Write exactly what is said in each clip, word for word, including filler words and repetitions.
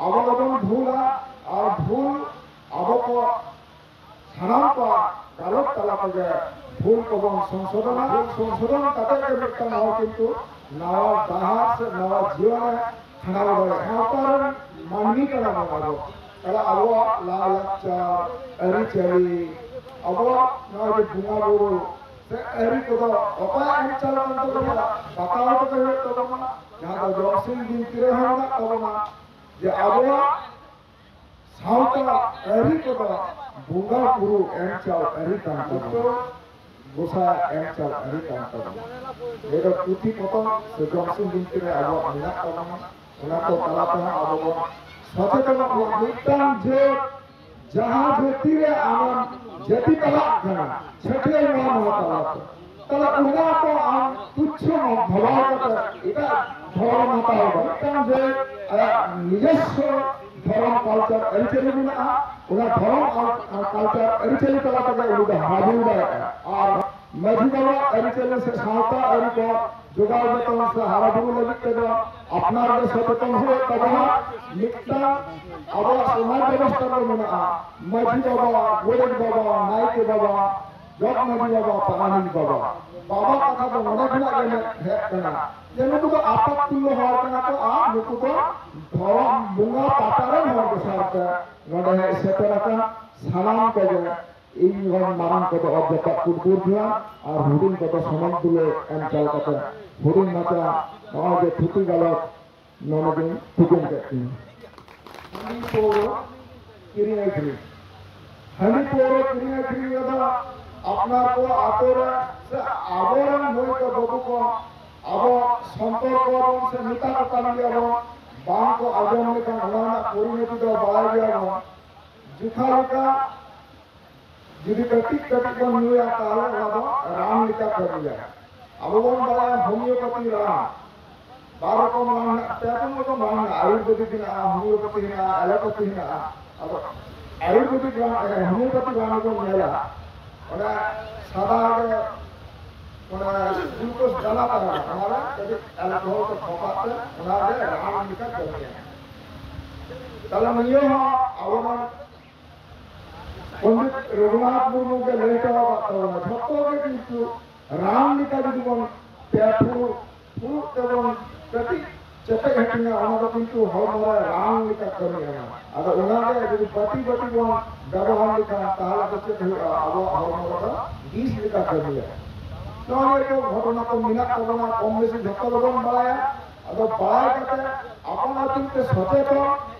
ᱟᱵᱚ ᱜᱮᱵᱚᱱ ᱵᱷᱩᱞᱟ, ᱟᱨ ᱵᱷᱩᱞ ᱟᱵᱚ ᱠᱚ ᱥᱟᱱᱟᱢ ᱠᱚᱣᱟᱜ ᱜᱟᱞᱚᱪ ᱛᱟᱞᱟ ᱛᱮᱜᱮ ᱵᱷᱩᱞ ᱠᱚᱵᱚᱱ ᱥᱚᱝᱥᱳᱫᱷᱚᱱᱟ᱾ ᱵᱷᱩᱞ ᱥᱚᱝᱥᱳᱫᱷᱚᱱ ᱠᱟᱛᱮ ᱜᱮ ᱢᱤᱫᱴᱟᱝ ᱦᱚᱲ ᱠᱤᱱᱛᱩ ᱱᱟᱣᱟ ᱰᱟᱦᱟᱨ ᱥᱮ ᱱᱟᱣᱟ ᱡᱤᱭᱚᱱᱮ ᱠᱷᱟᱸᱰᱟᱣ ᱫᱟᱲᱮᱭᱟᱜᱼᱟ᱾ ᱥᱟᱶᱛᱟ ᱨᱮᱱ ᱢᱟᱹᱱᱢᱤ ᱠᱟᱱᱟ ᱵᱚᱱ ᱟᱵᱚ᱾ ᱛᱟᱦᱞᱮ ᱟᱵᱚᱣᱟᱜ ᱞᱟᱭᱼᱞᱟᱠᱪᱟᱨ, ᱟᱹᱨᱤᱪᱟᱹᱞᱤ, ᱟᱵᱚᱣᱟᱜ ᱱᱚᱣᱟ ᱡᱮ ᱵᱚᱸᱜᱟ ᱵᱩᱨᱩ ᱥᱮ ᱟᱹᱨᱤ ᱠᱚᱫᱚ ᱚᱠᱚᱭᱟᱜ ᱮᱢ ᱪᱟᱞ ᱠᱟᱱ ᱛᱟᱵᱚᱱᱟ, ᱵᱟᱛᱟᱣ ᱠᱟᱛᱮ ᱦᱩᱭᱩᱜ ᱛᱟᱵᱚᱱᱟ᱾ ᱡᱟᱦᱟᱸ ᱫᱚ ᱡᱚᱢᱥᱤᱢ ᱵᱤᱱᱛᱤ ᱨᱮᱦᱚᱸ ᱢᱮᱱᱟᱜ ᱛᱟᱵᱚᱱᱟ ᱡᱮ ᱟᱵᱚᱣᱟᱜ ᱥᱟᱶᱛᱟ ᱟᱹᱨᱤ ᱠᱚᱫᱚ ᱵᱚᱸᱜᱟ ᱵᱩᱨᱩ ᱮᱢ ᱪᱟᱞ ᱟᱹᱨᱤ ᱠᱟᱱ ᱛᱟᱵᱚᱱᱟ, ᱜᱚᱸᱥᱟᱭ ᱮᱢ ᱪᱟᱞ ᱟᱹᱨᱤ ᱠᱟᱱ ᱛᱟᱵᱚᱱᱟ᱾ ᱱᱤᱭᱟᱹ ᱫᱚ ᱯᱩᱛᱷᱤ ᱯᱚᱛᱚᱵ ᱥᱮ ᱡᱚᱢᱥᱤᱢ ᱵᱤᱱᱛᱤ ᱨᱮ ᱟᱵᱚᱣᱟᱜ ᱢᱮᱱᱟᱜ ᱛᱟᱵᱚᱱᱟ᱾ ᱚᱱᱟ ᱠᱚ ᱛᱟᱞᱟ ᱛᱮᱦᱚᱸ ᱟᱵᱚ ᱵᱚᱱ ᱥᱚᱪᱮᱛᱚᱱᱚᱜ ᱢᱟ᱾ ᱢᱤᱫᱴᱟᱝ ᱡᱟᱹᱛ ᱡᱟᱦᱟᱸ ᱡᱟᱹᱛᱤ ᱨᱮ ᱟᱢᱮᱢ ᱡᱟᱹᱛᱤ ᱛᱟᱞᱟᱜ ᱠᱟᱱᱟ, ᱪᱷᱟᱹᱴᱭᱟᱹᱨ ᱢᱟᱦᱟ ᱱᱚᱣᱟ ᱛᱟᱞᱟᱛᱮ, ᱛᱟᱦᱞᱮ ᱚᱱᱟ ᱠᱚ ᱟᱢ ᱛᱩᱪᱷᱚ ᱵᱷᱟᱵᱟᱣ ᱠᱟᱛᱮ ᱮᱴᱟᱜ ᱫᱷᱚᱨᱚᱢ ᱦᱟᱛᱟᱣ ᱫᱚ ᱢᱤᱫᱴᱟᱝ ᱡᱮ ᱟᱭᱟᱜ ᱱᱤᱡᱚᱥᱥᱚ ᱫᱷᱚᱨᱚᱢ ᱠᱟᱞᱪᱟᱨ ᱟᱹᱨᱤᱪᱟᱹᱞᱤ ᱢᱮᱱᱟᱜᱼᱟ, ᱚᱱᱟ ᱫᱷᱚᱨᱚᱢ ᱟᱨ ᱠᱟᱞᱪᱟᱨ ᱟᱹᱨᱤᱪᱟᱹᱞᱤ ᱛᱟᱞᱟ ᱛᱮᱜᱮ ᱩᱱᱤ ᱫᱚ ᱦᱟᱨᱟ ᱵᱩᱨᱩ ᱫᱟᱲᱮᱭᱟᱜᱼᱟ᱾ ᱟᱨ ᱢᱟᱹᱡᱷᱤ ᱵᱟᱵᱟ ᱟᱹᱨᱤᱪᱟᱹᱞᱤ ᱥᱮ ᱥᱟᱶᱛᱟ ᱟᱹᱨᱤ ᱠᱚ ᱡᱚᱜᱟᱣ ᱡᱚᱛᱚᱱ ᱥᱮ ᱦᱟᱨᱟ ᱵᱩᱨᱩ ᱞᱟᱹᱜᱤᱫ ᱛᱮᱫᱚ ᱟᱯᱱᱟᱨ ᱜᱮ ᱥᱚᱪᱮᱛᱚᱱ ᱦᱩᱭᱩᱜ ᱛᱟᱵᱚᱱᱟ᱾ ᱢᱤᱫᱴᱟᱝ ᱟᱵᱚᱣᱟᱜ ᱥᱚᱢᱟᱡᱽ ᱵᱮᱵᱚᱥᱛᱷᱟ ᱨᱮ ᱢᱮᱱᱟᱜᱼᱟ, ᱢᱟᱹᱡᱷᱤ ᱵᱟᱵᱟ, ᱜᱚᱰᱮᱛ ᱵᱟᱵᱟ, ᱱᱟᱭᱠᱮ ᱵᱟᱵᱟ, ᱡᱚᱜᱽ ᱢᱟᱹᱡᱷᱤ ᱵᱟᱵᱟ, ᱯᱟᱨᱟᱱᱤᱠ ᱵᱟᱵᱟ᱾ ᱵᱟᱵᱟ ᱠᱟᱛᱷᱟ ᱫᱚ ᱱᱚᱰᱮ ᱠᱷᱚᱱᱟᱜ ᱜᱮ ᱦᱮᱡ ᱠᱟᱱᱟ ᱡᱮ ᱱᱩᱠᱩ ᱫᱚ ᱟᱯᱟᱛ ᱛᱩᱞᱞᱚ ᱦᱚᱲ ᱠᱟᱱᱟ ᱠᱚ ᱟᱨ ᱱᱩᱠᱩ ᱫᱚ ᱫᱷᱚᱨᱚᱢ ᱵᱚᱸᱜᱟ ᱯᱟᱛᱟ ᱨᱮᱱ ᱦᱚᱲ ᱫᱚᱥᱟᱨ ᱛᱮ ᱱᱚᱰᱮ ᱦᱮᱡ ᱥᱮᱴᱮᱨ ᱟᱠᱟᱱ ᱥᱟᱱᱟᱢ ᱠᱚᱜᱮ ᱤᱧ ᱨᱮᱱ ᱢᱟᱨᱟᱝ ᱠᱚᱫᱚ ᱚᱛ ᱡᱟᱯᱟᱜ ᱠᱩᱴᱵᱩᱨ ᱡᱚᱦᱟᱨ ᱟᱨ ᱦᱩᱰᱤᱧ ᱠᱚᱫᱚ ᱥᱚᱢᱚᱭ ᱫᱩᱞᱟᱹᱲ ᱮᱢ ᱪᱟᱞ ᱠᱟᱛᱮ ᱦᱩᱰᱤᱧ ᱢᱟᱪᱷᱟ ᱱᱚᱜᱼᱚᱭ ᱡᱮ ᱛᱷᱩᱛᱤ ᱜᱟᱞᱚᱪ ᱱᱚᱰᱮ ᱜᱤᱧ ᱛᱷᱩᱠᱩᱢ ᱠᱮᱫ ᱛᱤᱧᱟ᱾ ᱦᱟᱺᱰᱤ ᱯᱟᱹᱣᱨᱟᱹ ᱠᱤᱨᱤᱧ ᱟᱹᱠᱷᱨᱤᱧ, ᱦᱟᱺᱰᱤ ᱯᱟᱹᱣᱨᱟᱹ ᱠᱤᱨᱤᱧ ᱟᱹᱠᱷᱨᱤᱧ ᱨᱮᱫᱚ ᱟᱯᱱᱟᱨ ᱠᱚ ᱟᱛᱳ ᱨᱮ ᱥᱮ ᱟᱵᱚᱨᱮᱱ ᱢᱟᱹᱭ ᱠᱚ ᱵᱟᱹᱵᱩ ᱠᱚ ᱟᱵᱚ ᱥᱚᱱᱛᱚᱨ ᱠᱚᱣᱟ ᱵᱚᱱ ᱥᱮ ᱢᱮᱛᱟ ᱠᱚ ᱠᱟᱱ ᱜᱮᱭᱟ ᱵᱚᱱ, ᱵᱟᱝ ᱠᱚ ᱟᱸᱡᱚᱢ ᱞᱮᱠᱷᱟᱱ ᱚᱱᱟ ᱨᱮᱱᱟᱜ ᱯᱚᱨᱤᱱᱚᱛᱤ ᱫᱚ ᱵᱟᱲᱟᱭ ᱜᱮᱭᱟ ᱵᱚᱱ᱾ ᱡᱚᱠᱷᱟ ᱞᱮᱠᱟ ᱡᱩᱫᱤ ᱠᱟᱹᱴᱤᱡ ᱠᱟᱹᱴᱤᱡ ᱵᱚᱱ ᱧᱩᱭᱟ, ᱛᱟᱦᱚᱞᱮ ᱚᱱᱟ ᱫᱚ ᱨᱟᱱ ᱞᱮᱠᱟ ᱠᱟᱹᱢᱤᱭᱟ᱾ ᱟᱵᱚ ᱵᱚᱱ ᱵᱟᱲᱟᱭᱟ ᱦᱳᱢᱤᱭᱳᱯᱟᱛᱤ ᱨᱟᱱ, ᱵᱟᱨ ᱨᱚᱠᱚᱢ ᱨᱟᱱ ᱢᱮᱱᱟᱜᱼᱟ, ᱯᱮ ᱯᱩᱱ ᱨᱚᱠᱚᱢ ᱨᱟᱱ ᱢᱮᱱᱟᱜᱼᱟ, ᱟᱭᱩᱨᱵᱮᱫᱤᱠ ᱢᱮᱱᱟᱜᱼᱟ, ᱦᱳᱢᱤᱭᱳᱯᱟᱛᱤ ᱢᱮᱱᱟᱜᱼᱟ, ᱮᱞᱳᱯᱟᱛᱤ ᱢᱮᱱᱟᱜᱼᱟ᱾ ᱟᱫᱚ ᱟᱭᱩᱨᱵᱮᱫᱤᱠ ᱨᱟᱱ, ᱮ, ᱦᱳᱢᱤᱭᱳᱯᱟᱛᱤ ᱨᱟᱱ ᱵᱚᱱ ᱧᱮᱞᱟ, ᱚᱱᱟ ᱥᱟᱫᱟ ᱜᱮ, ᱚᱱᱟ ᱜᱞᱩᱠᱳᱡᱽ ᱫᱟᱱᱟ ᱛᱟᱦᱮᱱᱟ, ᱚᱱᱟ ᱨᱮ ᱠᱟᱹᱴᱤᱡ ᱮᱞᱠᱳᱦᱚᱞ ᱠᱚ ᱛᱷᱚᱯᱟᱜ ᱛᱮ ᱚᱱᱟ ᱜᱮ ᱨᱟᱱ ᱞᱮᱠᱟ ᱠᱟᱹᱢᱤᱭᱟ᱾ ᱛᱟᱦᱞᱮ ᱱᱤᱭᱟᱹ ᱦᱚᱸ ᱟᱵᱚᱨᱮᱱ ᱯᱚᱱᱰᱤᱛ ᱨᱚᱜᱷᱩᱱᱟᱛᱷ ᱢᱩᱨᱢᱩ ᱜᱮ ᱞᱟᱹᱭ ᱦᱚᱴᱚ ᱟᱠᱟᱫ ᱛᱟᱵᱚᱱᱟ, ᱡᱷᱚᱛᱚ ᱜᱮ ᱠᱤᱱᱛᱩ ᱨᱟᱱ ᱞᱮᱠᱟ ᱡᱩᱫᱤ ᱵᱚᱱ ᱯᱮ ᱯᱷᱩᱲᱩᱜ, ᱯᱷᱩᱲᱩᱜ ᱛᱮᱵᱚᱱ ᱠᱟᱹᱴᱤᱡ ᱪᱮᱯᱮᱡ ᱦᱟᱹᱴᱤᱧᱟ, ᱚᱱᱟ ᱫᱚ ᱠᱤᱱᱛᱩ ᱦᱚᱲᱢᱚ ᱨᱮ ᱨᱟᱱ ᱞᱮᱠᱟ ᱠᱟᱹᱢᱤ ᱮᱢᱟ᱾ ᱟᱫᱚ ᱚᱱᱟ ᱜᱮ ᱡᱩᱫᱤ ᱵᱟᱹᱴᱤ ᱵᱟᱹᱴᱤ ᱵᱚᱱ ᱵᱮᱵᱚᱦᱟᱨ ᱞᱮᱠᱷᱟᱱ, ᱛᱟᱦᱚᱞᱮ ᱫᱚ ᱪᱮᱫ ᱦᱩᱭᱩᱜᱼᱟ? ᱟᱵᱚᱣᱟᱜ ᱦᱚᱲᱢᱚ ᱨᱮᱫᱚ ᱵᱤᱥ ᱞᱮᱠᱟ ᱠᱟᱹᱢᱤᱭᱟ᱾ ᱱᱚᱜᱼᱚᱭ ᱱᱤᱭᱟᱹ ᱠᱚ ᱜᱷᱚᱴᱚᱱᱟ ᱠᱚ ᱢᱮᱱᱟᱜ ᱛᱟᱵᱚᱱᱟ, ᱠᱚᱢ ᱵᱮᱥᱤ ᱡᱷᱚᱛᱚ ᱜᱮᱵᱚᱱ ᱵᱟᱲᱟᱭᱟ᱾ ᱟᱫᱚ ᱵᱟᱲᱟᱭ ᱠᱟᱛᱮ ᱟᱯᱟᱱ ᱟᱹᱯᱤᱱ ᱛᱮ ᱥᱚᱪᱮᱛᱚᱱ,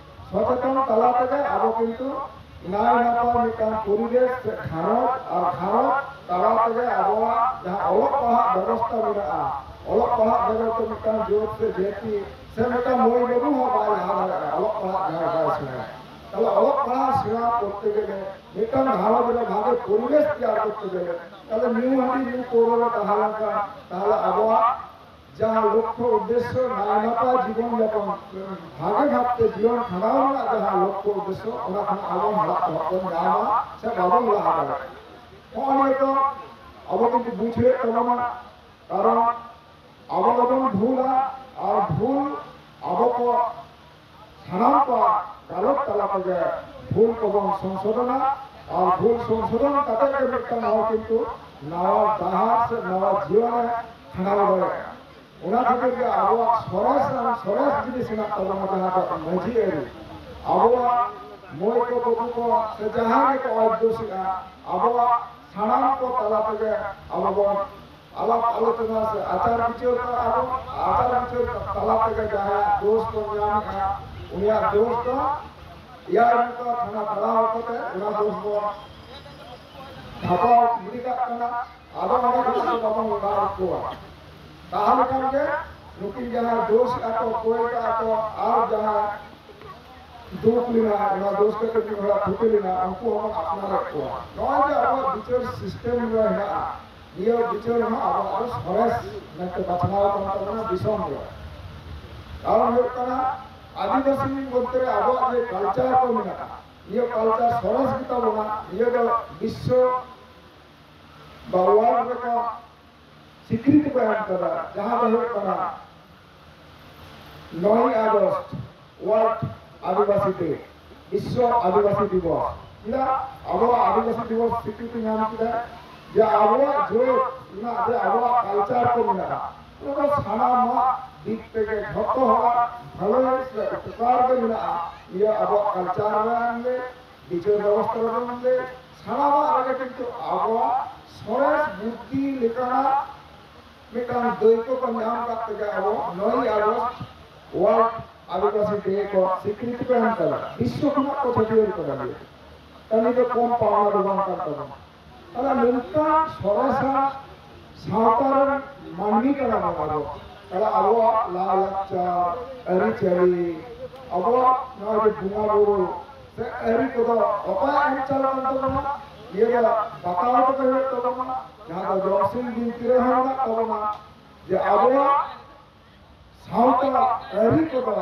ᱥᱚᱪᱮᱛᱚᱱ ᱛᱟᱞᱟ ᱛᱮᱜᱮ ᱟᱵᱚ ᱠᱤᱱᱛᱩ ᱱᱟᱭ ᱱᱟᱯᱟᱭ ᱢᱤᱫᱴᱟᱝ ᱯᱚᱨᱤᱵᱮᱥ ᱥᱮ ᱜᱷᱟᱨᱚᱸᱡᱽ, ᱟᱨ ᱜᱷᱟᱨᱚᱸᱡᱽ ᱛᱟᱞᱟ ᱛᱮᱜᱮ ᱟᱵᱚᱣᱟᱜ ᱡᱟᱦᱟᱸ ᱚᱞᱚᱜ ᱯᱟᱲᱦᱟᱜ ᱵᱮᱵᱚᱥᱛᱷᱟ ᱢᱮᱱᱟᱜᱼᱟ, ᱚᱞᱚᱜ ᱯᱟᱲᱦᱟᱜ ᱵᱮᱜᱚᱨ ᱛᱮ ᱢᱤᱫᱴᱟᱝ ᱡᱟᱹᱛ ᱥᱮ ᱡᱟᱹᱛᱤ ᱥᱮ ᱢᱤᱫᱴᱟᱝ ᱢᱟᱹᱭ ᱵᱟᱹᱵᱩ ᱦᱚᱸ ᱵᱟᱭ ᱞᱟᱦᱟ ᱫᱟᱲᱮᱭᱟᱜᱼᱟ, ᱚᱞᱚᱜ ᱯᱟᱲᱦᱟᱜ ᱡᱟᱦᱟᱸᱭ ᱵᱟᱭ ᱥᱮᱬᱟᱭᱟ᱾ ᱛᱟᱦᱞᱮ ᱚᱞᱚᱜ ᱯᱟᱲᱦᱟᱜ ᱥᱮᱬᱟ ᱠᱚᱨᱛᱮ ᱜᱮᱞᱮ ᱢᱤᱫᱴᱟᱝ ᱜᱷᱟᱨᱚᱸᱡᱽ ᱨᱮ ᱵᱷᱟᱜᱮ ᱯᱚᱨᱤᱵᱮᱥ ᱛᱮᱭᱟᱨ ᱠᱚᱨᱛᱮ ᱜᱮᱞᱮ, ᱛᱟᱦᱞᱮ ᱧᱩ ᱦᱟᱺᱰᱤ ᱧᱩ ᱯᱟᱹᱣᱨᱟᱹ ᱨᱮ ᱛᱟᱦᱮᱸ ᱞᱮᱱᱠᱷᱟᱱ, ᱛᱟᱦᱞᱮ ᱟᱵᱚᱣᱟᱜ ᱡᱟᱦᱟᱸ ᱞᱚᱠᱠᱷᱚ ᱩᱫᱽᱫᱮᱥᱥᱚ ᱱᱟᱭ ᱱᱟᱯᱟᱭ ᱡᱤᱵᱚᱱ ᱡᱟᱯᱚᱱ, ᱵᱷᱟᱜᱮ ᱵᱷᱟᱵᱛᱮ ᱡᱤᱭᱚᱱ ᱠᱷᱟᱸᱰᱟᱣ ᱨᱮᱱᱟᱜ ᱡᱟᱦᱟᱸ ᱞᱚᱠᱠᱷᱚ ᱩᱫᱽᱫᱮᱥᱥᱚ, ᱚᱱᱟ ᱠᱷᱚᱱ ᱟᱵᱚ ᱦᱟᱲᱟᱜ ᱛᱚᱨᱟᱜ ᱵᱚᱱ ᱧᱟᱢᱟ ᱥᱮ ᱵᱟᱵᱚᱱ ᱞᱟᱦᱟ ᱫᱟᱲᱮᱭᱟᱜᱼᱟ᱾ ᱱᱚᱜᱼᱚ ᱱᱤᱭᱟᱹ ᱫᱚ ᱟᱵᱚ ᱠᱤᱱᱛᱩ ᱵᱩᱡᱽ ᱦᱩᱭᱩᱜ ᱛᱟᱵᱚᱱᱟ, ᱠᱟᱨᱚᱱ ᱟᱵᱚ ᱜᱮᱵᱚᱱ ᱵᱷᱩᱞᱟ, ᱟᱨ ᱵᱷᱩᱞ ᱟᱵᱚ ᱠᱚ ᱥᱟᱱᱟᱢ ᱠᱚᱣᱟᱜ ᱜᱟᱞᱚᱪ ᱛᱟᱞᱟ ᱛᱮᱜᱮ ᱵᱷᱩᱞ ᱠᱚᱵᱚᱱ ᱥᱚᱝᱥᱳᱫᱷᱚᱱᱟ, ᱟᱨ ᱵᱷᱩᱞ ᱥᱚᱝᱥᱳᱫᱷᱚᱱ ᱠᱟᱛᱮ ᱜᱮ ᱢᱤᱫᱴᱟᱝ ᱦᱚᱲ ᱠᱤᱱᱛᱩ ᱱᱟᱣᱟ ᱰᱟᱦᱟᱨ ᱥᱮ ᱱᱟᱣᱟ ᱡᱤᱭᱚᱱᱮ ᱠᱷᱟᱸᱰᱟᱣ ᱫᱟᱲᱮᱭᱟᱜᱼᱟ᱾ ᱚᱱᱟ ᱠᱷᱟᱹᱛᱤᱨ ᱜᱮ ᱟᱵᱚᱣᱟᱜ ᱥᱚᱨᱮᱥ ᱟᱨ ᱥᱚᱨᱮᱥ ᱡᱤᱱᱤᱥ ᱦᱮᱱᱟᱜ ᱛᱟᱵᱚᱱᱟ, ᱡᱟᱦᱟᱸ ᱫᱚ ᱢᱟᱹᱡᱷᱤ ᱟᱹᱨᱤ᱾ ᱟᱵᱚᱣᱟᱜ ᱢᱟᱹᱭ ᱠᱚ, ᱵᱟᱹᱵᱩ ᱠᱚ ᱥᱮ ᱡᱟᱦᱟᱸᱭ ᱜᱮᱠᱚ ᱚᱡᱽ ᱫᱳᱥᱤᱜᱼᱟ, ᱟᱵᱚᱣᱟᱜ ᱥᱟᱱᱟᱢ ᱠᱚ ᱛᱟᱞᱟ ᱛᱮᱜᱮ ᱟᱵᱚ ᱵᱚᱱ ᱟᱞᱟᱯ ᱟᱞᱳᱪᱚᱱᱟ ᱥᱮ ᱟᱪᱟᱨ ᱵᱤᱪᱟᱹᱨ ᱠᱟᱜᱼᱟ ᱵᱚᱱ᱾ ᱟᱪᱟᱨ ᱵᱤᱪᱟᱹᱨ ᱛᱟᱞᱟ ᱛᱮᱜᱮ ᱡᱟᱦᱟᱸᱭᱟᱜ ᱫᱳᱥ ᱵᱚᱱ ᱧᱟᱢᱮᱜᱼᱟ, ᱩᱱᱤᱭᱟᱜ ᱫᱳᱥ ᱫᱚ ᱮᱭᱟᱭ ᱜᱷᱚᱱᱴᱟ ᱛᱷᱟᱱᱟ ᱪᱟᱞᱟᱣ ᱠᱟᱛᱮ ᱚᱱᱟ ᱫᱳᱥ ᱵᱚᱱ ᱰᱷᱟᱯᱟᱣ ᱜᱤᱰᱤ ᱠᱟᱜ ᱠᱟᱱᱟ᱾ ᱟᱫᱚ ᱚᱸᱰᱮ ᱠᱷᱚᱱᱟᱜ ᱫᱚ ᱵᱟᱵᱚᱱ ᱞᱟᱲᱟᱣ ᱠᱚᱣᱟ᱾ ᱛᱟᱦᱞᱮ ᱠᱷᱟᱱ ᱜᱮ ᱱᱩᱠᱤᱱ ᱡᱟᱦᱟᱸᱭ ᱫᱳᱥ ᱟᱠᱚ, ᱠᱚᱭ ᱠᱟᱜᱼᱟ ᱠᱚ, ᱟᱨ ᱡᱟᱦᱟᱸᱭ ᱫᱩᱠ ᱞᱮᱱᱟ, ᱚᱱᱟ ᱫᱳᱥ ᱠᱟᱛᱮ ᱢᱤᱫ ᱦᱚᱲᱟᱜ ᱠᱷᱚᱛᱤ ᱞᱮᱱᱟ, ᱩᱱᱠᱩ ᱦᱚᱸᱵᱚᱱ ᱟᱯᱱᱟᱨᱮᱫ ᱠᱚᱣᱟ᱾ ᱱᱚᱜᱼᱚᱭ ᱡᱮ ᱟᱵᱚᱣᱟᱜ ᱵᱤᱪᱟᱹᱨ system ᱨᱮ ᱦᱮᱱᱟᱜᱼᱟ, ᱱᱤᱭᱟᱹ ᱵᱤᱪᱟᱹᱨ ᱦᱚᱸ ᱟᱵᱚᱣᱟᱜ ᱫᱚ ᱥᱚᱨᱮᱥ ᱢᱮᱱᱛᱮ ᱵᱟᱪᱷᱱᱟᱣ ᱟᱠᱟᱱ ᱛᱟᱵᱚᱱᱟ ᱫᱤᱥᱚᱢ ᱨᱮ᱾ ᱠᱟᱨᱚᱱ ᱦᱩᱭᱩᱜ ᱠᱟᱱᱟ, ᱟᱹᱫᱤᱵᱟᱹᱥᱤ ᱢᱚᱫᱽᱫᱷᱮ ᱨᱮ ᱟᱵᱚᱣᱟᱜ ᱡᱮ culture ᱠᱚ ᱢᱮᱱᱟᱜᱼᱟ, ᱱᱤᱭᱟᱹ culture ᱥᱚᱨᱮᱥ ᱜᱮᱛᱟ ᱵᱚᱱᱟ᱾ ᱱᱤᱭᱟᱹ ᱫᱚ ᱵᱤᱥᱥᱚ ᱵᱟ world ᱨᱮᱠᱚ ᱥᱤᱠᱨᱤᱛᱤ ᱠᱚ ᱮᱢ ᱠᱟᱫᱟ, ᱡᱟᱦᱟᱸ ᱫᱚ ᱦᱩᱭᱩᱜ ᱠᱟᱱᱟ ᱱᱚᱭ ᱟᱜᱚᱥᱴ, World ᱟᱹᱫᱤᱵᱟᱹᱥᱤ ᱰᱮ, ᱵᱤᱥᱥᱚ ᱟᱹᱫᱤᱵᱟᱹᱥᱤ ᱫᱤᱵᱚᱥ᱾ ᱪᱮᱫᱟᱜ ᱟᱵᱚᱣᱟᱜ ᱟᱹᱫᱤᱵᱟᱹᱥᱤ ᱫᱤᱵᱚᱥ ᱥᱤᱠᱨᱤᱛᱤ ᱧᱟᱢ ᱠᱮᱫᱟ? ᱡᱮ ᱟᱵᱚᱣᱟᱜ ᱡᱟᱹᱛ ᱨᱮᱱᱟᱜ ᱡᱮ ᱟᱵᱚᱣᱟᱜ ᱠᱟᱞᱪᱟᱨ ᱠᱚ ᱢᱮᱱᱟᱜᱼᱟ, ᱚᱱᱟ ᱫᱚ ᱥᱟᱱᱟᱢᱟᱜ ᱫᱤᱠ ᱛᱮᱜᱮ ᱡᱷᱚᱛᱚ ᱦᱚᱲᱟᱜ ᱵᱷᱟᱹᱞᱟᱹᱭ ᱥᱮ ᱩᱯᱚᱠᱟᱨ ᱜᱮ ᱢᱮᱱᱟᱜᱼᱟ᱾ ᱱᱤᱭᱟᱹ ᱟᱵᱚᱣᱟᱜ ᱠᱟᱞᱪᱟᱨ ᱨᱮᱱᱟᱜ ᱜᱮ, ᱵᱤᱪᱟᱹᱨ ᱵᱮᱵᱚᱥᱛᱷᱟ ᱨᱮᱱᱟᱜ ᱜᱮ, ᱥᱟᱱᱟᱢᱟᱜ ᱨᱮᱜᱮ ᱠᱤᱱᱛᱩ ᱟᱵᱚᱣᱟᱜ ᱥᱚᱨᱮᱥ ᱵᱩᱫᱽᱫᱷᱤ ᱞᱮᱠᱟᱱᱟᱜ ᱢᱤᱫᱴᱟᱝ ᱫᱟᱹᱭᱠᱟᱹ ᱠᱚ ᱧᱟᱢ ᱠᱟᱜ ᱛᱮᱜᱮ ᱟᱵᱚ ᱱᱚᱭ ᱟᱜᱚᱥᱴ ᱣᱟᱨᱞᱰ ᱟᱹᱫᱤᱵᱟᱹᱥᱤ ᱰᱮ ᱠᱚ ᱥᱤᱠᱨᱤᱛᱤ ᱠᱚ ᱮᱢ ᱠᱟᱫᱟ, ᱵᱤᱥᱥᱚ ᱠᱷᱚᱱᱟᱜ ᱠᱚ ᱪᱷᱟᱹᱴᱭᱟᱹᱨ ᱠᱟᱫᱟ᱾ ᱱᱤᱭᱟᱹ ᱠᱟᱹᱢᱤ ᱫᱚ ᱠᱚᱢ ᱯᱟᱣᱱᱟ ᱫᱚ ᱵᱟᱝ ᱠᱟᱱ ᱛᱟᱵᱚᱱᱟ᱾ ᱛᱟᱦᱞᱮ ᱱᱚᱝᱠᱟᱱ ᱥᱚᱨᱮᱥᱟᱱ ᱥᱟᱶᱛᱟ ᱨᱮᱱ ᱢᱟᱹᱱᱢᱤ ᱠᱟᱱᱟ ᱵᱚᱱ ᱟᱵᱚ᱾ ᱛᱟᱦᱞᱮ ᱟᱵᱚᱣᱟᱜ ᱞᱟᱭᱼᱞᱟᱠᱪᱟᱨ, ᱟᱹᱨᱤᱪᱟᱹᱞᱤ, ᱟᱵᱚᱣᱟᱜ ᱱᱚᱣᱟ ᱡᱮ ᱵᱚᱸᱜᱟ ᱵᱩᱨᱩ ᱥᱮ ᱟᱹᱨᱤ ᱠᱚᱫᱚ ᱚᱠᱚᱭᱟᱜ ᱮᱢ ᱪᱟᱞ ᱠᱟᱱ ᱛᱟᱵᱚᱱᱟ? ᱱᱤᱭᱟᱹ ᱫᱚ ᱵᱟᱛᱟᱣ ᱠᱟᱛᱮ ᱦᱩᱭᱩᱜ ᱛᱟᱵᱚᱱᱟ, ᱡᱟᱦᱟᱸ ᱫᱚ ᱡᱚᱢᱥᱤᱢ ᱵᱤᱱᱛᱤ ᱨᱮᱦᱚᱸ ᱢᱮᱱᱟᱜ ᱛᱟᱵᱚᱱᱟ ᱡᱮ ᱟᱵᱚᱣᱟᱜ ᱥᱟᱶᱛᱟ ᱟᱹᱨᱤ ᱠᱚᱫᱚ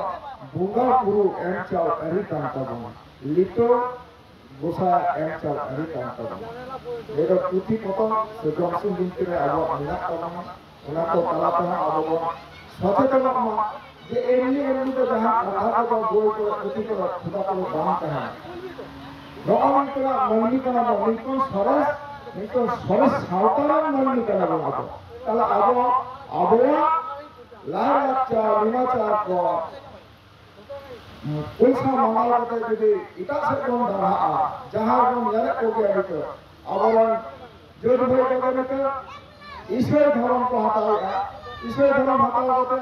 ᱵᱚᱸᱜᱟ ᱵᱩᱨᱩ ᱮᱢ ᱪᱟᱞ ᱟᱹᱨᱤ ᱠᱟᱱ ᱛᱟᱵᱚᱱᱟ, ᱞᱤᱴᱟᱹ ᱜᱚᱸᱥᱟᱭ ᱮᱢ ᱪᱟᱞ ᱟᱹᱨᱤ ᱠᱟᱱ ᱛᱟᱵᱚᱱᱟ᱾ ᱱᱤᱭᱟᱹ ᱫᱚ ᱯᱩᱛᱷᱤ ᱯᱚᱛᱚᱵ ᱥᱮ ᱡᱚᱢᱥᱤᱢ ᱵᱤᱱᱛᱤ ᱨᱮ ᱟᱵᱚᱣᱟᱜ ᱢᱮᱱᱟᱜ ᱛᱟᱵᱚᱱᱟ᱾ ᱚᱱᱟ ᱠᱚ ᱛᱟᱞᱟ ᱛᱮᱦᱚᱸ ᱟᱵᱚ ᱵᱚᱱ ᱥᱚᱪᱮᱛᱚᱱᱚᱜ ᱢᱟ ᱡᱮ ᱮᱢᱱᱤ ᱮᱢᱱᱤ ᱫᱚ ᱡᱟᱦᱟᱸ ᱠᱟᱛᱷᱟ ᱠᱚᱫᱚ ᱵᱳᱭ ᱠᱚᱨᱮ, ᱯᱩᱛᱷᱤ ᱠᱚᱨᱮ, ᱠᱷᱚᱫᱟ ᱠᱚᱨᱮ ᱵᱟᱝ ᱛᱟᱦᱮᱱᱟ᱾ ᱱᱚᱜᱼᱚ ᱱᱚᱝᱠᱟᱱᱟᱜ ᱢᱟᱹᱱᱢᱤ ᱠᱟᱱᱟ ᱵᱚᱱ, ᱱᱤᱝᱠᱟᱹᱱ ᱥᱚᱨᱮᱥ, ᱱᱤᱝᱠᱟᱹᱱ ᱥᱚᱨᱮᱥ ᱥᱟᱶᱛᱟ ᱨᱮᱱ ᱢᱟᱹᱱᱢᱤ ᱠᱟᱱᱟ ᱵᱚᱱ ᱟᱵᱚ᱾ ᱛᱟᱦᱞᱮ ᱟᱵᱚ, ᱟᱵᱚᱣᱟᱜ ᱞᱟᱭᱼᱞᱟᱠᱪᱟᱨ, ᱱᱮᱢᱟᱪᱟᱨ ᱠᱚ ᱯᱚᱭᱥᱟ ᱢᱟᱸᱜᱟᱣ ᱠᱟᱛᱮ ᱡᱩᱫᱤ ᱮᱴᱟᱜ ᱥᱮᱫ ᱵᱚᱱ ᱫᱟᱬᱟᱜᱼᱟ, ᱡᱟᱦᱟᱸ ᱵᱚᱱ ᱧᱮᱞᱮᱫ ᱠᱚᱜᱮᱭᱟ ᱱᱤᱛᱚᱜ, ᱟᱵᱚᱨᱮᱱ ᱡᱟᱹᱛ ᱵᱷᱟᱹᱭ ᱠᱚᱫᱚ ᱱᱤᱛᱚᱜ ᱤᱥᱟᱹᱭ ᱫᱷᱚᱨᱚᱢ ᱠᱚ ᱦᱟᱛᱟᱣᱮᱫᱼᱟ, ᱤᱥᱟᱹᱭ ᱫᱷᱚᱨᱚᱢ ᱦᱟᱛᱟᱣ ᱠᱟᱛᱮ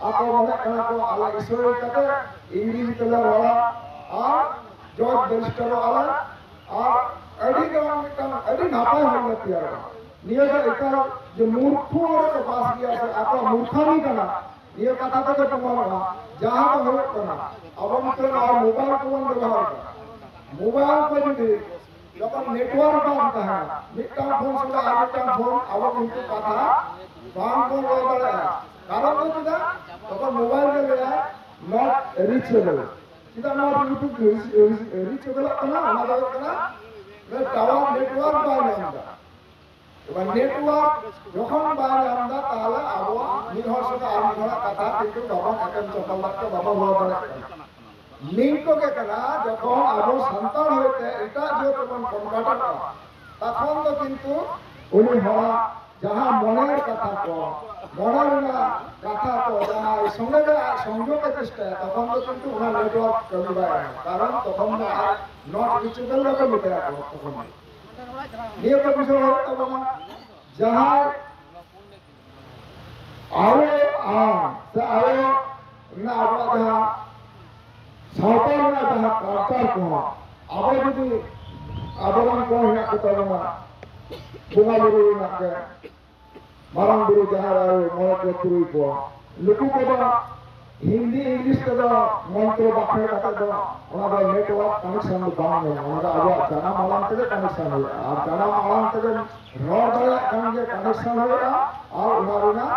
ᱟᱠᱚ ᱢᱚᱱᱮᱜ ᱠᱟᱱᱟ ᱠᱚ, ᱟᱞᱮ ᱤᱥᱟᱹᱭ ᱠᱟᱛᱮ ᱤᱝᱨᱮᱡᱤ ᱛᱮᱞᱮ ᱨᱚᱲᱟ ᱟᱨ ᱡᱚᱡᱽ ᱵᱮᱨᱤᱥᱴᱟᱨᱚᱜ ᱟᱞᱮ ᱟᱨ ᱟᱹᱰᱤ ᱜᱟᱱ ᱢᱤᱫᱴᱟᱝ ᱟᱹᱰᱤ ᱱᱟᱯᱟᱭ ᱦᱚᱲ ᱞᱮ ᱛᱮᱭᱟᱨᱚᱜᱼᱟ᱾ ᱱᱤᱭᱟᱹ ᱫᱚ ᱮᱠᱟᱞ ᱡᱮ ᱢᱩᱨᱠᱷᱩ ᱦᱚᱲ ᱠᱚ ᱯᱟᱥ ᱜᱮᱭᱟ ᱥᱮ ᱟᱠᱚᱣᱟᱜ ᱢᱩᱨᱠᱷᱟᱢᱤ ᱠᱟᱱᱟ, ᱱᱤᱭᱟᱹ ᱠᱟᱛᱷᱟ ᱛᱮᱜᱮ ᱯᱨᱚᱢᱟᱱᱚᱜᱼᱟ᱾ ᱡᱟᱦᱟᱸ ᱫᱚ ᱦᱩᱭᱩᱜ ᱠᱟᱱᱟ, ᱟᱵᱚ ᱱᱤᱛᱚᱜ ᱱᱚᱣᱟ ᱢᱳᱵᱟᱭᱤᱞ ᱠᱚᱵᱚᱱ ᱵᱮᱵᱚᱦᱟᱨ ᱮᱫᱟ, ᱢᱳᱵᱟᱭᱤᱞ ᱠᱚ ᱡᱩᱫᱤ ᱡᱚᱠᱷᱚᱱ ᱱᱮᱴᱣᱟᱨᱠ ᱵᱟᱝ ᱛᱟᱦᱮᱱᱟ, ᱢᱤᱫᱴᱟᱝ ᱯᱷᱳᱱ ᱥᱚᱸᱜᱮ ᱟᱨ ᱢᱤᱫᱴᱟᱝ ᱯᱷᱳᱱ ᱟᱵᱚ ᱠᱤᱱᱛᱩ ᱠᱟᱛᱷᱟ ᱵᱟᱝ ᱵᱚᱱ ᱨᱚᱲ ᱫᱟᱲᱮᱭᱟᱜᱼᱟ᱾ ᱠᱟᱨᱚᱱ ᱫᱚ ᱪᱮᱫᱟᱜ? ᱛᱚᱠᱷᱚᱱ ᱢᱳᱵᱟᱭᱤᱞ ᱜᱮ ᱞᱟᱹᱭᱟᱭ not reachable᱾ ᱪᱮᱫᱟᱜ not reachable ᱠᱟᱱᱟ? ᱚᱱᱟ ᱫᱚ ᱦᱩᱭᱩᱜ ᱠᱟᱱᱟ ᱴᱟᱣᱟᱨ ᱱᱮᱴᱣᱟᱨᱠ ᱵᱟᱭ ᱧᱟᱢ ᱮᱫᱟ᱾ ᱮᱵᱟᱨ ᱱᱮᱴᱣᱟᱨᱠ ᱡᱚᱠᱷᱚᱱ ᱵᱟᱭ ᱧᱟᱢ ᱮᱫᱟ, ᱛᱟᱦᱚᱞᱮ ᱟᱵᱚᱣᱟᱜ ᱢᱤᱫ ᱦᱚᱲ ᱥᱚᱸᱜᱮ ᱟᱨ ᱢᱤᱫ ᱦᱚᱲᱟᱜ ᱠᱟᱛᱷᱟ ᱠᱤᱱᱛᱩ ᱵᱟᱵᱚᱱ ᱮᱯᱮᱢ ᱪᱟᱯᱟᱞ ᱫᱟᱲᱮᱭᱟᱜ ᱠᱟᱱᱟ, ᱵᱟᱵᱚᱱ ᱨᱚᱲ ᱫᱟᱲᱮᱭᱟᱜ ᱠᱟᱱᱟ᱾ ᱱᱤᱝᱠᱟᱹ ᱜᱮ ᱠᱟᱱᱟ, ᱡᱚᱠᱷᱚᱱ ᱟᱵᱚ ᱥᱟᱱᱛᱟᱲ ᱦᱚᱭᱛᱮ ᱮᱴᱟᱜ ᱡᱟᱹᱛ ᱨᱮᱵᱚᱱ ᱠᱚᱱᱵᱷᱟᱨᱴᱚᱜᱼᱟ, ᱛᱚᱠᱷᱚᱱ ᱫᱚ ᱠᱤᱱᱛᱩ ᱩᱱᱤ ᱦᱚᱲᱟᱜ ᱡᱟᱦᱟᱸ ᱢᱚᱱᱮᱨ ᱠᱟᱛᱷᱟ ᱠᱚ, ᱢᱚᱱᱮ ᱨᱮᱱᱟᱜ ᱠᱟᱛᱷᱟ ᱠᱚ ᱡᱟᱦᱟᱸᱭ ᱥᱚᱸᱜᱮ ᱜᱮ ᱟᱡ ᱥᱚᱝᱡᱳᱜᱽ ᱮ ᱪᱮᱥᱴᱟᱭᱟ, ᱛᱚᱠᱷᱚᱱ ᱫᱚ ᱠᱤᱱᱛᱩ ᱚᱱᱟ ᱱᱮᱴᱣᱟᱨᱠ ᱠᱟᱹᱢᱤ ᱵᱟᱭ ᱮᱢᱟ᱾ ᱠᱟᱨᱚᱱ ᱛᱚᱠᱷᱚᱱ ᱫᱚ ᱟᱡ not reachable ᱨᱮᱠᱚ ᱢᱮᱛᱟᱭᱟ ᱠᱚ ᱛᱚᱠᱷᱚᱱ ᱫᱚ᱾ ᱱᱤᱭᱟᱹ ᱠᱚ ᱵᱩᱡᱷᱟᱹᱣ ᱦᱩᱭᱩᱜ ᱛᱟᱵᱚᱱᱟ᱾ ᱡᱟᱦᱟᱸᱭ ᱟᱵᱚ ᱟᱢ ᱥᱮ ᱟᱵᱚ ᱨᱮᱱᱟᱜ ᱟᱵᱚᱣᱟᱜ ᱡᱟᱦᱟᱸ ᱥᱟᱶᱛᱟ ᱨᱮᱱᱟᱜ ᱡᱟᱦᱟᱸ ᱠᱟᱞᱪᱟᱨ ᱠᱚᱦᱚᱸ ᱟᱵᱚ ᱡᱩᱫᱤ ᱟᱵᱚᱨᱮᱱ ᱠᱚ ᱦᱮᱱᱟᱜ ᱠᱚ ᱛᱟᱵᱚᱱᱟ, ᱵᱚᱸᱜᱟ ᱵᱩᱨᱩ ᱨᱮᱱᱟᱜ ᱜᱮ, ᱢᱟᱨᱟᱝ ᱵᱩᱨᱩ, ᱡᱟᱦᱮᱨ ᱟᱭᱳ, ᱢᱚᱬᱮ ᱠᱚ, ᱛᱩᱨᱩᱭ ᱠᱚ, ᱱᱩᱠᱩ ᱠᱚᱫᱚ ᱦᱤᱱᱫᱤ ᱤᱝᱞᱤᱥ ᱛᱮᱫᱚ ᱢᱚᱱᱛᱨᱚ ᱵᱟᱠᱷᱮᱲ ᱠᱟᱛᱮ ᱫᱚ ᱚᱱᱟ ᱫᱚ ᱱᱮᱴᱣᱟᱨᱠ ᱠᱟᱱᱮᱠᱥᱚᱱ ᱫᱚ ᱵᱟᱝ ᱧᱟᱢᱚᱜᱼᱟ᱾ ᱚᱱᱟ ᱫᱚ ᱟᱵᱚᱣᱟᱜ ᱡᱟᱱᱟᱢ ᱟᱲᱟᱝ ᱛᱮᱜᱮ ᱠᱟᱱᱮᱠᱥᱚᱱ ᱦᱩᱭᱩᱜᱼᱟ, ᱟᱨ ᱡᱟᱱᱟᱢ ᱟᱲᱟᱝ ᱛᱮᱜᱮ ᱨᱚᱲ ᱫᱟᱲᱮᱭᱟᱜ ᱠᱷᱟᱱ ᱜᱮ ᱠᱟᱱᱮᱠᱥᱚᱱ ᱦᱩᱭᱩᱜᱼᱟ, ᱟᱨ ᱚᱱᱟ ᱨᱮᱱᱟᱜ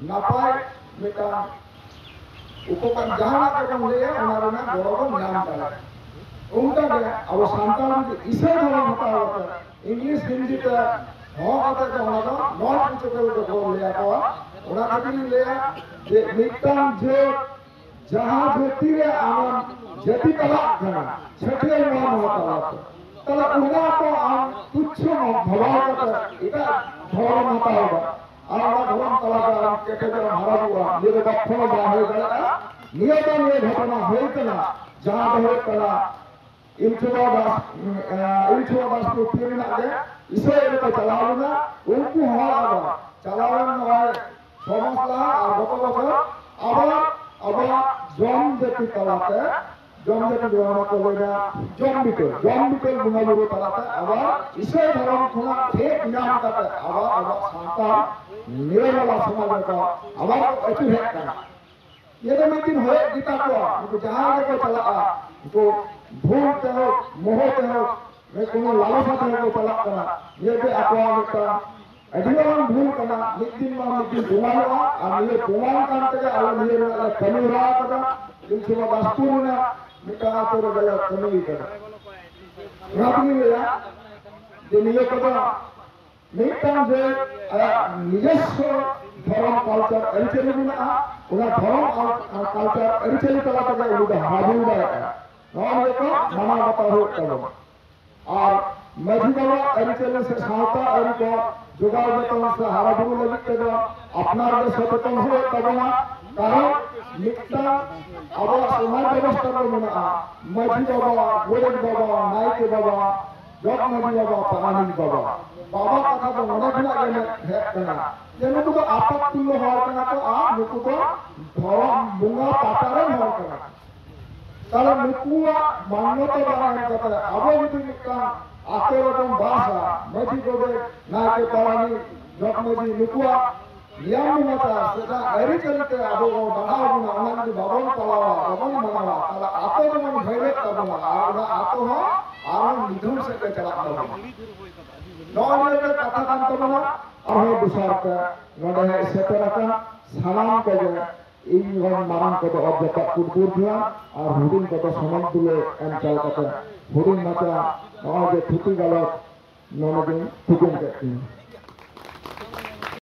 ᱱᱟᱯᱟᱭ ᱢᱤᱫᱴᱟᱝ ᱩᱯᱚᱠᱟᱨ ᱡᱟᱦᱟᱱᱟᱜ ᱜᱮᱵᱚᱱ ᱞᱟᱹᱭᱟ, ᱚᱱᱟ ᱨᱮᱱᱟᱜ ᱜᱚᱲᱚ ᱵᱚᱱ ᱧᱟᱢ ᱫᱟᱲᱮᱭᱟᱜᱼᱟ᱾ ᱚᱱᱠᱟᱜᱮ ᱟᱵᱚ ᱥᱟᱱᱛᱟᱲ ᱡᱩᱫᱤ ᱤᱥᱟᱹᱭ ᱫᱷᱚᱨᱚᱢ ᱦᱟᱛᱟᱣ ᱠᱟᱛᱮ ᱤᱝᱞᱤᱥ ᱦᱤᱱᱫᱤ ᱛᱮ ᱦᱚᱦᱚ ᱠᱟᱛᱮ ᱫᱚ ᱚᱱᱟ ᱫᱚ not reachable ᱫᱚᱠᱚ ᱞᱟᱹᱭ ᱟᱠᱚᱣᱟ᱾ ᱚᱱᱟ ᱠᱷᱟᱹᱛᱤᱨ ᱤᱧ ᱞᱟᱹᱭᱟ ᱡᱮ ᱢᱤᱫᱴᱟᱝ ᱡᱟᱹᱛ ᱡᱟᱦᱟᱸ ᱡᱟᱹᱛᱤ ᱨᱮ ᱟᱢᱮᱢ ᱡᱟᱹᱛᱤ ᱛᱟᱞᱟᱜ ᱠᱟᱱᱟ, ᱪᱷᱟᱹᱴᱭᱟᱹᱨ ᱱᱚᱣᱟ ᱱᱚᱣᱟ ᱛᱟᱞᱟᱛᱮ, ᱛᱟᱦᱞᱮ ᱚᱱᱟ ᱠᱚ ᱟᱢ ᱛᱩᱪᱷᱚ ᱵᱷᱟᱵᱟᱣ ᱠᱟᱛᱮ ᱮᱴᱟᱜ ᱫᱷᱚᱨᱚᱢ ᱦᱟᱛᱟᱣ ᱮᱫᱟ᱾ ᱟᱨ ᱚᱱᱟ ᱫᱷᱚᱨᱚᱢ ᱛᱟᱞᱟᱛᱮ ᱟᱢ ᱠᱮᱴᱮᱡᱚᱜ ᱮᱢ ᱦᱟᱨᱟ ᱵᱩᱨᱩᱜᱼᱟ, ᱱᱤᱭᱟᱹ ᱫᱚ ᱠᱚᱠᱷᱚᱱᱚ ᱵᱟᱝ ᱦᱩᱭ ᱫᱟᱲᱮᱭᱟᱜᱼᱟ᱾ ᱱᱤᱭᱟᱹ ᱫᱚ ᱱᱤᱭᱟᱹ ᱜᱷᱚᱴᱚᱱᱟ ᱦᱩᱭ ᱠᱟᱱᱟ, ᱡᱟᱦᱟᱸ ᱫᱚ ᱦᱩᱭᱩᱜ ᱠᱟᱱᱟ ᱤᱞᱪᱩᱵᱟ ᱫᱟᱥ, ᱮ, ᱤᱞᱪᱩᱵᱟ ᱫᱟᱥ ᱯᱩᱛᱷᱤ ᱨᱮᱱᱟᱜ ᱜᱮ ᱤᱥᱟᱹᱭ ᱨᱮᱠᱚ ᱪᱟᱞᱟᱣ ᱞᱮᱱᱟ᱾ ᱩᱱᱠᱩ ᱦᱚᱲ ᱟᱵᱚ ᱪᱟᱞᱟᱣᱮᱱ ᱱᱚᱜᱼᱚᱭ ᱪᱷᱚ ᱢᱟᱥ ᱞᱟᱦᱟ ᱟᱨ ᱜᱚᱛᱚ ᱵᱚᱪᱷᱚᱨ ᱟᱵᱟᱨ ᱟᱵᱚᱣᱟᱜ ᱡᱚᱢ ᱡᱟᱹᱛᱤ ᱛᱟᱞᱟᱛᱮ, ᱡᱚᱢ ᱡᱟᱹᱛᱤ ᱫᱚ ᱚᱱᱟ ᱠᱚ ᱞᱟᱹᱭᱫᱟ ᱡᱚᱢ ᱵᱤᱴᱟᱹ, ᱡᱚᱢ ᱵᱤᱴᱟᱹ ᱵᱚᱸᱜᱟ ᱵᱩᱨᱩ ᱛᱟᱞᱟᱛᱮ ᱟᱵᱟᱨ ᱤᱥᱟᱹᱭ ᱫᱷᱚᱨᱚᱢ ᱠᱷᱚᱱᱟᱜ ᱴᱷᱮᱠ ᱧᱟᱢ ᱠᱟᱛᱮ ᱟᱵᱟᱨ ᱟᱵᱚᱣᱟᱜ ᱥᱟᱱᱛᱟᱲ ᱱᱤᱨᱟᱞᱟ ᱥᱚᱢᱟᱡᱽ ᱨᱮᱠᱚ ᱟᱵᱟᱨ ᱠᱚ ᱟᱹᱪᱩᱨ ᱦᱮᱡ ᱠᱟᱱᱟ᱾ ᱤᱭᱟᱹ ᱫᱚ ᱢᱤᱫ ᱫᱤᱱ ᱦᱩᱭᱩᱜ ᱜᱮᱛᱟ ᱠᱚᱣᱟ, ᱩᱱᱠᱩ ᱡᱟᱦᱟᱸ ᱨᱮᱠᱚ ᱪᱟᱞᱟᱜᱼᱟ, ᱩᱱᱠᱩ ᱵᱷᱩᱞ ᱛᱮᱦᱚᱸ, ᱢᱚᱦᱚ ᱛᱮᱦᱚᱸ, ᱢᱤᱫ ᱠᱳᱱᱳ ᱞᱟᱞᱚᱥᱟ ᱛᱮᱦᱚᱸ ᱠᱚ ᱪᱟᱞᱟᱜ ᱠᱟᱱᱟ᱾ ᱱᱤᱭᱟᱹ ᱜᱮ ᱟᱠᱚᱣᱟᱜ ᱢᱤᱫᱴᱟᱝ ᱟᱹᱰᱤ ᱢᱟᱨᱟᱝ ᱵᱷᱩᱞ ᱠᱟᱱᱟ᱾ ᱢᱤᱫ ᱫᱤᱱ ᱵᱟᱝ ᱢᱤᱫ ᱫᱤᱱ ᱯᱨᱚᱢᱟᱱᱚᱜᱼᱟ, ᱟᱨ ᱱᱤᱭᱟᱹ ᱯᱨᱚᱢᱟᱱ ᱠᱟᱱ ᱛᱮᱜᱮ ᱟᱞᱮ ᱱᱤᱭᱟᱹ ᱨᱮᱱᱟᱜ ᱞᱮ ᱠᱟᱹᱢᱤ ᱦᱚᱨᱟ ᱟᱠᱟᱫᱟ᱾ ᱤᱞᱪᱩᱵᱟ ᱫᱟᱥᱯᱩᱨ ᱨᱮᱱᱟᱜ ᱢᱤᱫᱴᱟᱝ ᱟᱛᱳ ᱨᱮᱜᱮ ᱞᱮ ᱠᱟᱹᱢᱤ ᱠᱟᱫᱟ᱾ ᱚᱱᱟ ᱛᱮᱜᱤᱧ ᱞᱟᱹᱭᱟ ᱡᱮ ᱱᱤᱭᱟᱹ ᱠᱚᱫᱚ ᱢᱤᱫᱴᱟᱝ ᱡᱮ ᱟᱭᱟᱜ ᱱᱤᱡᱚᱥᱥᱚ ᱫᱷᱚᱨᱚᱢ ᱠᱟᱞᱪᱟᱨ ᱟᱹᱨᱤᱪᱟᱹᱞᱤ ᱢᱮᱱᱟᱜᱼᱟ, ᱚᱱᱟ ᱫᱷᱚᱨᱚᱢ ᱟᱨ ᱠᱟᱞᱪᱟᱨ ᱟᱹᱨᱤᱪᱟᱹᱞᱤ ᱛᱟᱞᱟ ᱛᱮᱜᱮ ᱩᱱᱤ ᱫᱚ ᱦᱟᱨᱟ ᱵᱩᱨᱩ ᱫᱟᱲᱮᱭᱟᱜᱼᱟ᱾ ᱱᱚᱣᱟ ᱡᱚᱛᱚ ᱢᱟᱱᱟᱣ ᱵᱟᱛᱟᱣ ᱦᱩᱭᱩᱜ ᱛᱟᱵᱚᱱᱟ᱾ ᱟᱨ ᱢᱟᱹᱡᱷᱤ ᱵᱟᱵᱟ ᱟᱹᱨᱤᱪᱟᱹᱞᱤ ᱥᱮ ᱥᱟᱶᱛᱟ ᱟᱹᱨᱤ ᱠᱚ ᱡᱚᱜᱟᱣ ᱡᱚᱛᱚᱱ ᱥᱮ ᱦᱟᱨᱟ ᱵᱩᱨᱩ ᱞᱟᱹᱜᱤᱫ ᱛᱮᱫᱚ ᱟᱯᱱᱟᱨ ᱜᱮ ᱥᱚᱪᱮᱛᱚᱱ ᱦᱩᱭᱩᱜ ᱛᱟᱵᱚᱱᱟ᱾ ᱠᱟᱨᱚᱱ ᱢᱤᱫᱴᱟᱝ ᱟᱵᱚᱣᱟᱜ ᱥᱚᱢᱟᱡᱽ ᱵᱮᱵᱚᱥᱛᱷᱟ ᱨᱮ ᱢᱮᱱᱟᱜᱼᱟ, ᱢᱟᱹᱡᱷᱤ ᱵᱟᱵᱟ, ᱜᱚᱰᱮᱛ ᱵᱟᱵᱟ, ᱱᱟᱭᱠᱮ ᱵᱟᱵᱟ, ᱡᱚᱜᱽ ᱢᱟᱹᱡᱷᱤ ᱵᱟᱵᱟ, ᱯᱟᱨᱟᱱᱤᱠ ᱵᱟᱵᱟ᱾ ᱵᱟᱵᱟ ᱠᱟᱛᱷᱟ ᱫᱚ ᱱᱚᱰᱮ ᱠᱷᱚᱱᱟᱜ ᱜᱮ ᱦᱮᱡ ᱠᱟᱱᱟ ᱡᱮ ᱱᱩᱠᱩ ᱫᱚ ᱟᱯᱟᱛ ᱛᱩᱞᱞᱚ ᱦᱚᱲ ᱠᱟᱱᱟ ᱠᱚ ᱟᱨ ᱱᱩᱠᱩ ᱫᱚ ᱫᱷᱚᱨᱚᱢ ᱵᱚᱸᱜᱟ ᱯᱟᱦᱴᱟ ᱨᱮᱱ ᱦᱚᱲ ᱠᱟᱱᱟ ᱠᱚ᱾ ᱛᱟᱦᱞᱮ ᱱᱩᱠᱩᱣᱟᱜ ᱢᱟᱱᱱᱚᱛᱟ ᱵᱟᱝ ᱮᱢ ᱠᱟᱛᱮ ᱟᱵᱚ ᱡᱩᱫᱤ ᱢᱤᱫᱴᱟᱝ ᱟᱛᱳ ᱨᱮᱵᱚᱱ ᱵᱟᱥᱟ, ᱢᱟᱹᱡᱷᱤ ᱜᱚᱰᱮᱛ, ᱱᱟᱭᱠᱮ, ᱯᱟᱨᱟᱱᱤᱠ, ᱡᱚᱜᱽ ᱢᱟᱹᱡᱷᱤ, ᱱᱩᱠᱩᱣᱟᱜ ᱱᱤᱭᱚᱢ ᱱᱮᱢᱟᱪᱟᱨ ᱥᱮ ᱡᱟᱦᱟᱸ ᱟᱹᱨᱤᱪᱟᱹᱞᱤ ᱛᱮ ᱟᱵᱚ ᱵᱚᱱ ᱵᱟᱲᱦᱟᱣ ᱵᱚᱱᱟ, ᱚᱱᱟ ᱡᱩᱫᱤ ᱵᱟᱵᱚᱱ ᱯᱟᱞᱟᱣᱟ, ᱵᱟᱵᱚᱱ ᱢᱟᱱᱟᱣᱟ, ᱛᱟᱦᱞᱮ ᱟᱛᱳ ᱡᱮᱢᱚᱱ ᱵᱷᱟᱹᱭᱨᱟᱹᱜ ᱛᱟᱵᱚᱱᱟ ᱟᱨ ᱚᱱᱟ ᱟᱛᱳ ᱦᱚᱸ ᱟᱨᱦᱚᱸ ᱱᱤᱫᱷᱩᱱ ᱥᱮᱫ ᱜᱮ ᱪᱟᱞᱟᱜ ᱛᱟᱵᱚᱱᱟ᱾ ᱱᱚᱜᱼᱚᱭ ᱱᱤᱭᱟᱹ ᱜᱮ ᱠᱟᱛᱷᱟ ᱠᱟᱱ ᱛᱟᱵᱚᱱᱟ᱾ ᱟᱨᱦᱚᱸ ᱫᱚᱥᱟᱨ ᱛᱮ ᱱᱚᱰᱮ ᱦᱮᱡ ᱥᱮᱴᱮᱨ ᱟᱠᱟᱱ ᱥᱟᱱᱟᱢ ᱠᱚᱜᱮ ᱤᱧ ᱨᱮᱱ ᱢᱟᱨᱟᱝ ᱠᱚᱫᱚ ᱚᱛ ᱡᱟᱯᱟᱜ ᱠᱩᱴᱵᱩᱨ ᱡᱚᱦᱟᱨ ᱟᱨ ᱦᱩᱰᱤᱧ ᱠᱚᱫᱚ ᱥᱚᱢᱟᱡᱽ ᱫᱩᱞᱟᱹᱲ ᱮᱢ ᱪᱟᱞ ᱠᱟᱛᱮ ᱦᱩᱰᱤᱧ ᱢᱟᱪᱷᱟ ᱱᱚᱜᱼᱚᱭ ᱡᱮ ᱛᱷᱩᱛᱤ ᱜᱟᱞᱚᱪ ᱱᱚᱰᱮ ᱜᱤᱧ ᱛᱷᱩᱠᱩᱢ ᱠᱮᱫ ᱛᱤᱧᱟ᱾